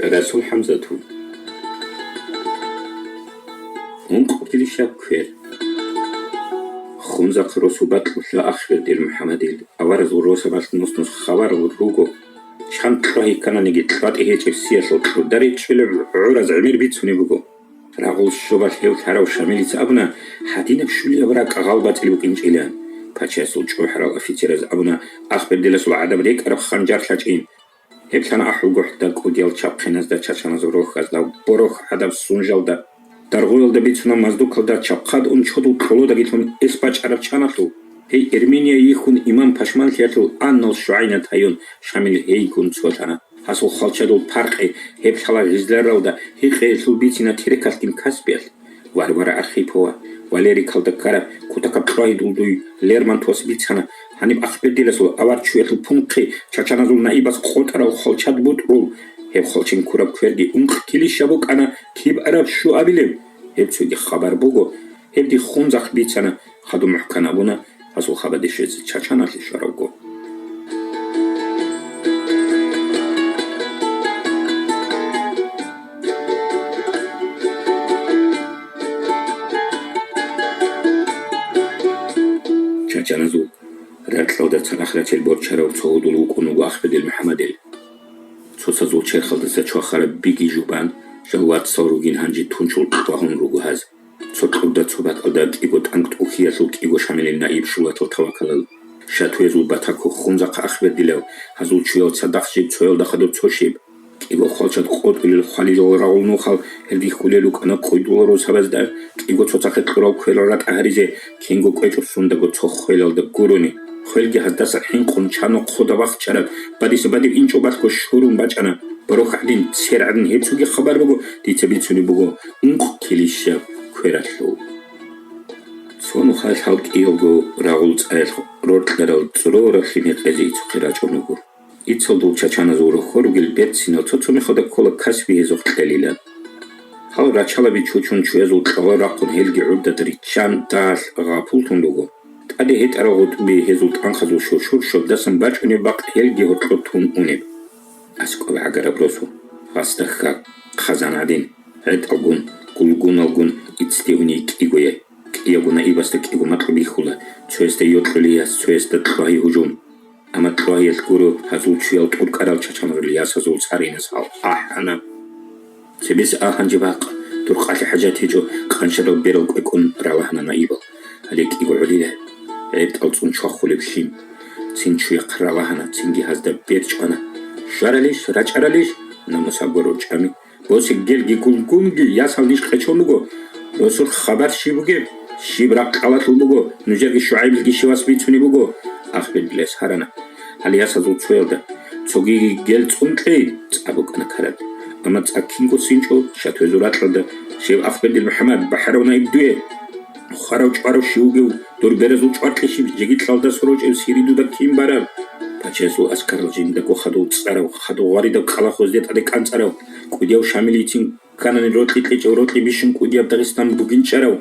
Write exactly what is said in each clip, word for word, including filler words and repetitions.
Расул ХӀамзатов. Ункъ килищаб квер. Хунзахъ росу бакьулъа Ахбердил МухӀамадил аваразул росабалъ нус-нус хабарал руго. Чан кьвагьи ккананиги, кьватӀи гьечӀеб сиялъул кьурда речӀчӀулеб гӀураз гӀемер бицунеб буго. Рагъул щобалъ гьев лъарав Шамилица абуна, гьадинаб щулияб ракӀ гъалбатӀил букӀинчӀилан. Пачаясул чӀухӀарал офицераз абуна, Ахбердиласул гӀадаб рекӀараб ханжар лъачӀин. Гьеб лъана ахӀулгохӀда кӀудиял чабхъиназда, чачаназул рохьазда, борохь гӀадаб сунжалда, даргъуялда бицунаб маздукалда чабхъад ун чодул кьолодагилъун эс бачӀараб чаналъул. Гьей Эрмения йихьун имам пашманлъиялъул аннал щугӀайнат гьаюн Шамил гьейгун цолъана. Гьасул хвалчадул паркъи гьеб лъала гъизларалда гьикъиялъул бицина терекалъгин касбиялъ. Варвара Архипова, Валерий Калдакараб, кутакаб кьвагьидул дуй Лермонтовас бицана, гьаниб Ахбердиласул аварччуялъул пунхъи чачаназул наибас къотӀарал хвалчад бутӀрул. Гьеб хвалчен ккураб кверги ункъ килища букӀана, киб араб щуабилеб? Гьеб цоги хабар буго, гьеб дихъ Хунзахъ бицана, хадуб мухӀкан абуна, гьасул хабаде щвезе чачаналъе щваравго. Чачаназул ракьалда цадахъ рачел борчарав цо гьудул вукӀун вуго Ахбердил МухӀамадил. Цоцазул черхалдаса чвахараб биги жубан, жал вацал ругин гьанже тунчул кьвагьун руго гьаз. Цо кьурда цо бакӀалда кӀиго тӀанкӀ тӀухьиялъул кӀиго Шамилил наиб Шулатал тавакалал. Шатуязул батаку Хунзахъ Ахбердилав, гьазул чуял цадахъ жиб, цоялда хадуб цо щиб. КӀиго хвалчад къотӀулел хвалилал рагъул нухал гьел рихьулел рукӀана кӀудиял росабазда, кӀиго цоцахъе кьурал кверал ратӀа гьаризе, кинго кӀвечӀо сундаго цо хвелалда гурони. Хвелги гьаздаса хӀинкъун чанухъ худа бахчараб, бадиса бадиб инчӀо балъго щурун бачӀана. Борохь гӀадин, сер гӀадин гьеб цоги хабар буго, дица бицунеб буго ункъ килищаб квералъул. Цо нухалъ гьал кӀиялго рагъул цӀаялъ роркьарал цӀрораб лъим гьекъезе ицухъе рачӀун вуго. Ицалдул чачаназул рохьо ругел берцинал цо-цо мехалда ккола касби гьезухъ кьелилан. Гьал рачалаби чучун чуязул кьавал рахъун гьелги гӀурдада риччан, далъ, гъапуллъун руго. ТӀаде гьетӀарал гъутӀби гьезул тӀанхазул шуршур щобдасан бачӀунеб бакъ гьелги гьоркьор тун унеб. АскӀоб гӀагараб росу, гъасда хьаг, хъазан гӀадин, гӀетӀалгун, гулгуналгун иццде гьуни кӀигояй. КӀиябго наибасда кӀиго макьу бихьула, цоясда йокьулей яс, цоясда кьвагьи гьужум. Амма кьвагьиялъ гуро гьазул чуял тӀуркӀарал чачаназул ясазул царинас гьал ахӀана. Цебес а гьанже бахъ, дур къалъи хӀажат гьечӀо, къанщарал берал кӀвекӀун ралагьана наибал. Гьале кӀиго гӀолила гӀебтӀал цӀун чвахулеб лъим. Цин чуяхъ ралагьана, цинги гьазда бер чӀвана. Щваралищ, рачӀаралищ? Намус гьабго рорчӀами. Босигелги гулгунги ясал ниж къечон буго. Росулъ хабар щиб бугеб? Щиб ракъалалъул буго? Нужерги ШугӀайбилги щивас бицунеб буго? Ахбердилас гьарана. Гьале ясазул цоялда цогиги гел цӀун кьей, цӀа букӀана карад. Амма цӀа кинго цинчӀо, шатвезул ракьалда, щиб Ахбердил МухӀаммад, бахӀарав наиб дуе? Хварав-чӀварав щив вугев, дур беразул чӀваркье щиб, жеги кьалдас рорчӀев сири дуда кин бараб? Пачаясул аскарал жиндаго хадув цӀарав, хадув гъваридаб кӀалахузде тӀаде кӀанцӀарав, кӀудияв Шамилицин кканани рокьи кьечӀев, рокьи бищун кӀудияб Дагъистан бугинчӀарав.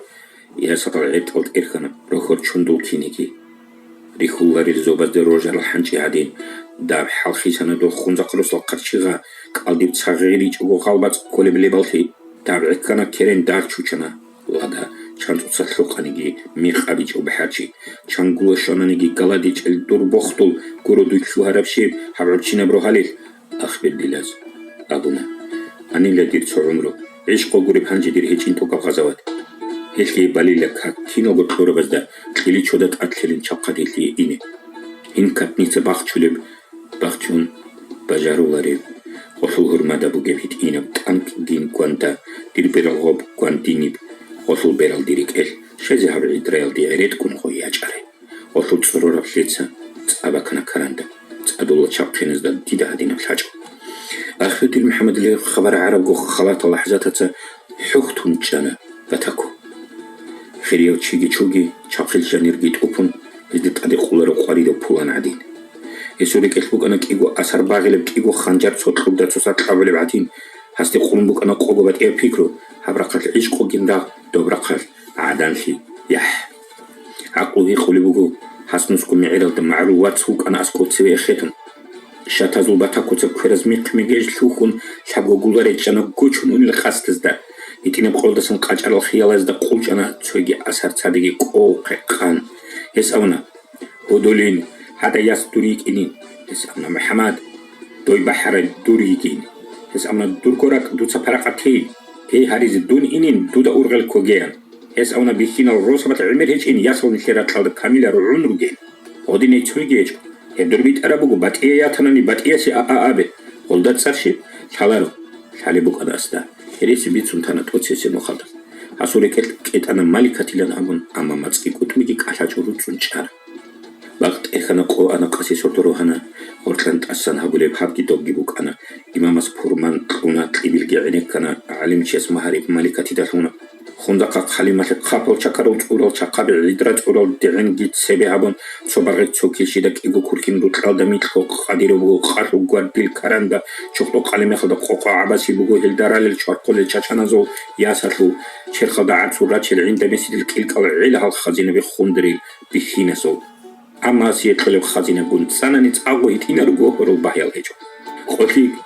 Ясадал гӀертӀал тӀерхьана, рохьор чундул кинеги. Рихьуларел зобазде рожарал хӀанчӀи гӀадин, даб хӀалхисана дол Хунзахъ росал хъарчигъа, кӀалдиб цагъи ричӀого гъалбацӀ кколеб лебаллъи. Даб гӀеккана керен, дагь чучана. Лада, чан цоцалъ лъукъаниги, микъ абичӀо бахӀарчи, чан гула щвананиги галадичӀел дур бохдул, гуро дуй лъугьараб щиб, гьаб гӀурччинаб рогьалил? Ахбердилас абуна: «Анила дир цо гӀумру, гӀишкъу гуреб гьанже дир гьечӀин тӀокӀаб гъазават. Гьелъие балила как киналго кьурабазда кьили чода тӀад лъелин чахъад гьелъие ине. Гьин катница бахчулеб, бахчун бажарулареб, гъолъул гьурмада бугеб гьитӀинаб тӀанкӀ дин гванда, дир берал гъоб гвандиниб, гъолъул берал дир рекӀел, щайзе гьаб гӀидраялде гӀеретӀгун гъой ячӀарай? Гъолъул цӀорораб лъеца цӀа бакана каранда, цӀадула чабхъиназда дида гьадинаб лъачӀо». Ахбердил МухӀаммадилев хабар гӀарабго халатал лахӀзатаца хӀухьтун чӀана батаку. Хирияв чиги чуги, чахъил жанирги тӀупун, гьезде тӀаде къуларав къваридав пулан гӀадин. Гьесул рекӀелъ букӀана кӀиго асар багъилеб, кӀиго ханжар цо кьурда цоса кьабулеб гӀадин. Гьасде къулун букӀана къого батӀияб пикру: гьаб рахъалъ гӀишкъугин рагъ, доб рахъалъ гӀаданлъи яхӀ. ГӀакълу гьикъулеб буго, гьас нусго мегӀералда магӀарул вац вукӀана аскӀов цеве эхетун. Шатазул батакуца квераз михъ-мегеж лъухьун, лъабго гула речӀчӀана гучун унел къасдазда. ГьитӀинаб къолдасан къачӀарал хиялазда къулчӀана цоги асар цадиги кӀовхъе къан. Гьес абуна: «Гьудулин, гьада яс дур йикӀинин». Гьес абуна: «МухӀаммад, дой бахӀарай дур йигин». Гьес абуна: «Дурго ракӀ дуца паракъат гьейин. Гьей гьаризе дун инин, дуда ургъел ккогеян». Гьес абуна: «Бихьинал росабалъ гӀемер гьечӀин, ясал нилъер ракьалда камиларо гӀун ругел. Гьодиней цойги гьечӀо. Гьеб дур битӀараб буго, батӀие ятанани батӀиясе а-а абе. Гъолда цӀар щиб? Лъаларо». Лъалеб букӀана асда. Гьереси бицун тана тӀоцесеб нухалда. Гьасул рекӀелъ кӀетӀана Маликатилан абун, амма мацӀги кӀутӀбиги кӀалъачӀо руцӀцӀун чӀара. Бакъ тӀехьана, къо ана, къаси сордо рогьана, гъоркьан тӀасан гьабулеб гьабги добги букӀана. Имамас пурман кьуна, кьибилги гӀенеккана, гӀалимчияс магьариб Маликатида лъуна. Хунзахъа хъалималъе хъапал чакарал цӀурал чахъаби гӀидра цӀурал дегӀинги цебе гьабун, цо багъи цо килщида кӀиго курхин рукьалда микьго къадирав буго, къалъу гвардил каранда чохтӀо къалимехалда къокъо гӀабаси буго, гьелда ралел чвархъулел чачаназул ясалъул черхалда гӀарцул рачел гӀинда меседил кӀилкӀал гӀел гьал хазинаби хундерил бихьинасул. Амма гьасие кьолеб хазинагун цӀанани цӀакъго гьитӀинарго гьорол багьиял гьечӀо. КъолъикӀ,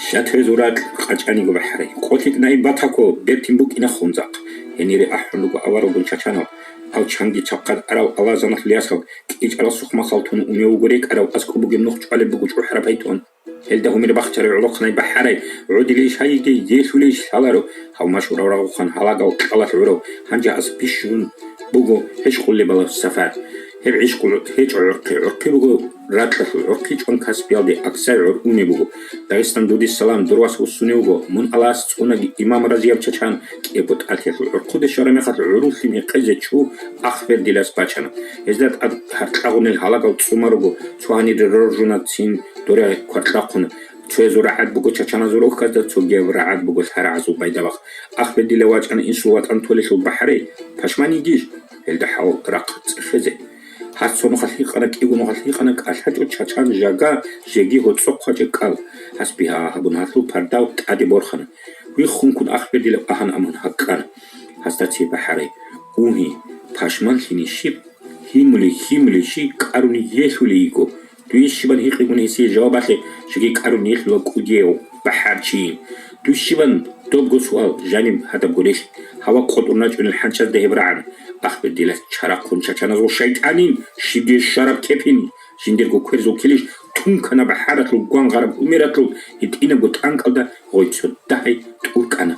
шатвезул ракь къачӀаниго бахӀарай. КъолъикӀ наиб батако, бертин букӀина хунзахъ. Гьенире ахӀун руго аварагун чачанал. Алчанги чахъад арал алазаналъул ясал, кӀичӀарал сухъмахъал тун унев вуго рекӀарав, аскӀоб бугеб нух чӀвалеб буго чӀухӀараб гьайтӀун. Гьелда гьумер бахчарай гӀолохъанай бахӀарай, гӀодилейищ гьайиги, елъулейищ лъаларо, гьав машгьурав рагъухъан гьалагал кьалалъ гӀурав, гьанже ас бищун буго гьечӀ къулебалаб сафар. Гьеб гӀищ къулу гьечӀо гӀурхъи, гӀурхъи буго ракьалъул, гӀурхъи чӀван Каспиялде аксай гӀур унеб буго. Дагъистан, дуде салам, дур вас вуссуневго, мун Аллагьас цӀунаги имам разияб чачан, кӀиябго тӀатиялъул гӀурхъуде щвараб мехалъ гӀурулъи мекъезе чу Ахбердилас бачана. Гьезда тӀад гьаркьагъунел гьалагал цӀума руго, цо гьанир роржуна цин доре кваркьахъуна. Цоязул рагӀад буго чачаназул рохьазда, цогияб рагӀад буго лъарагӀазул байдабахъ. Ахбердила вачӀана инсул ватӀан толелъул бахӀарай, пашман йигищ? Гьелда хӀал-рахъ цӀехезе. Гьас цо нухалъ гьикъана, кӀиго нухалъ гьикъана, кӀалъачӀо чачан жага, жеги гьоцӀохъ вачӀа кӀал. Гьас бигьа гьабун гьалъул пардав тӀаде борхана. Виххункун Ахбердилаб агьан-амун гьаккана. Гьасда цебе бахӀарай: «Угьи, пашманлъини щиб? Гьимули, гьимули, щий кӀаруни елъули йиго. Дуе щибан гьикъигун гьесие жаваб балъе, жеги кӀарун елъула кӀудияв бахӀарчийин. Дуе щибан?» Добго суал, жаниб гьадаб гурелъ, гьава къотӀун рачӀунел хӀанчазда гьеб рагӀана. Ахбердилас чарахъун чачаназул шайтӀанин, щибги щвараб кепин, жиндирго кверзул килищ тункана бахӀаралъул гвангъараб гьумералъул гьитӀинабго тӀанкӀалда гъой цо дагьай тӀуркӀана.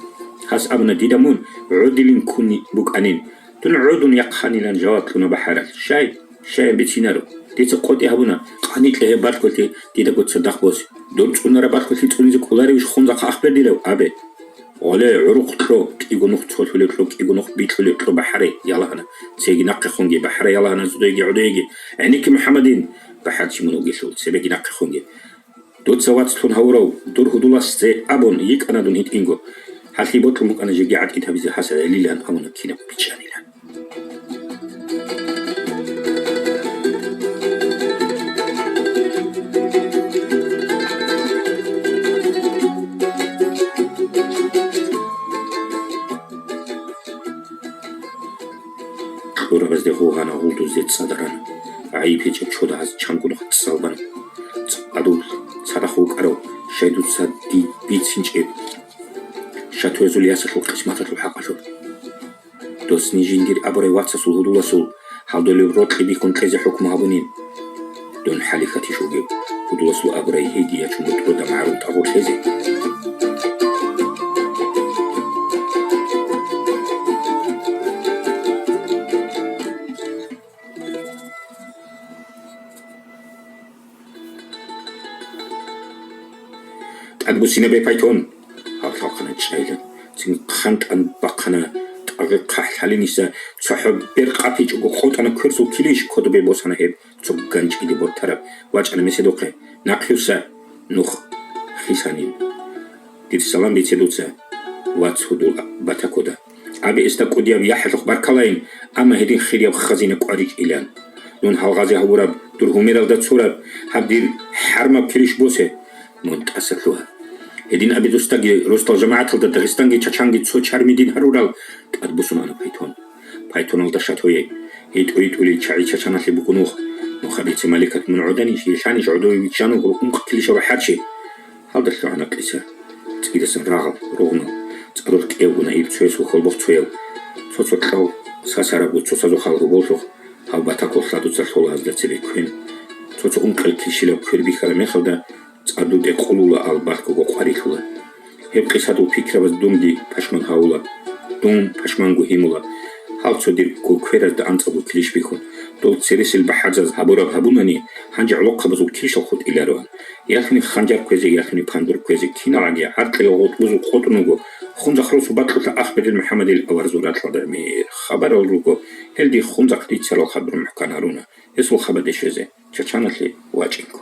Гьас абуна: «Дида мун гӀодилин ккун букӀанин». Дун гӀодун яхъанилан жаваб кьуна бахӀаралъ. Щай? Щай, бицинаро. Дица къотӀи гьабуна, къаникьа гьеб балъголъи дидаго цадахъ босе. Дур цӀунараб балъголъи цӀунизе кӀоларевищ хунзахъа Ахбердилав? Абе. Гъоле, гӀурухъ кьо, кӀиго нух цолъулев кьо, кӀиго нух бикьулев кьо бахӀарай, ялагьана. Цеги нахъе хунги, бахӀарай, ялагьана, зодеги гӀодеги. ГӀенекке, МухӀаммадин, бахӀарчи мун вугелъул, цебеги нахъе хунги. Дуца вацлъун гьавурав, дур гьудуласде абун йикӀана дун гьитӀинго. Гьалъие бокьун букӀана жеги гӀатӀид гьабизе гьас гӀелилан абуна кинаб бичӀчӀанилан. Кьурабазде гъугьана гъулдузде цӀадарана. ГӀайиб гьечӀеб чодагьаз чангун цӀалбана. ЦӀадул цадахъ вукӀарав, щай дуца дид бицинчӀеб? Шатвезул ясалъул къисматалъул хӀакъалъулъ. Досни жиндир абурай вацасул гьудуласул гьалдолеб рокьи бихьун кьезе хӀукму гьабунин. Дун хӀалихьатищ вугев, гьудуласул абурай гьейги ячун бутӀруда магӀарул тӀагъур лъезе. ТӀадбуссинабе, Пайтон! Гьаб лъалхъана чӀайилан. Цин хъантӀан бахъана тӀагъи хъахӀлъалиниса, цохӀо бер къапичӀого къотӀана кверсул килищ кодобе босана гьеб. Цо ганчӀиде бортараб вачӀана меседухъе. Нахъюса нух хисанин. Дир салам бице дуца, вац гьудул батакода. Абе эсда кӀудияб яхӀалъухъ баркалайин, амма гьедин хирияб хазина кӀваричӀилан. Дун гьалгъазе гьавураб, дур гьумералда цураб, гьаб дир хӀармаб килищ босе, мун тӀаса лъугьа. Гьедин абе дусдаги, росдал жамагӀаталда Дагъистанги Чачанги цо чарми дин гьарурал. ТӀадбуссун ана Пайтон. Пайтоналда шатое, гьитӀу-гьитӀули чагӀи чачаналъе букӀун вух. Нухабица Маликат мун гӀоданищ, гьелъанищ гӀодове виччанаго ункъ килищал бахӀарчи? Гьалда лъугӀана Къиса. ЦӀидасан рагъал, ругънал, цӀарул кӀиявго наиб цоясул хьолбохъ цояв. Цо-цо кьал сасарабго цоцазухъ гьаб гьоболлъухъ, гьав батакал хьадуца лъола гьазда цебе квен. Цо-цо ункъел килщилаб квер бихьараб мехалда, цӀадуде къулула ал бахъуго къварилъула. Гьеб Къисадул пикрабаз дунги пашман гьавула, дун пашманго гьимула. Гьал цо дирго кверазда анцӀабго килищ бихьун, дол цересел бахӀарзаз гьабураб гьабунани, гьанже гӀолохъабазул килищал хутӀилароан. Ялъуни ханжар кквезе, ялъуни пандур кквезе, киналгӀаги гӀаркьиялъул гъутӀбузул къотӀунго, хунзахъ росу бакьулъа ахберил МухӀаммадил аварзул ракьалда гӀемер хабарал руго, гьел дихъ хунзахъ рицарал хадур мухӀкан гьаруна, гьесул хабаде щвезе, Чачаналъе вачӀинго.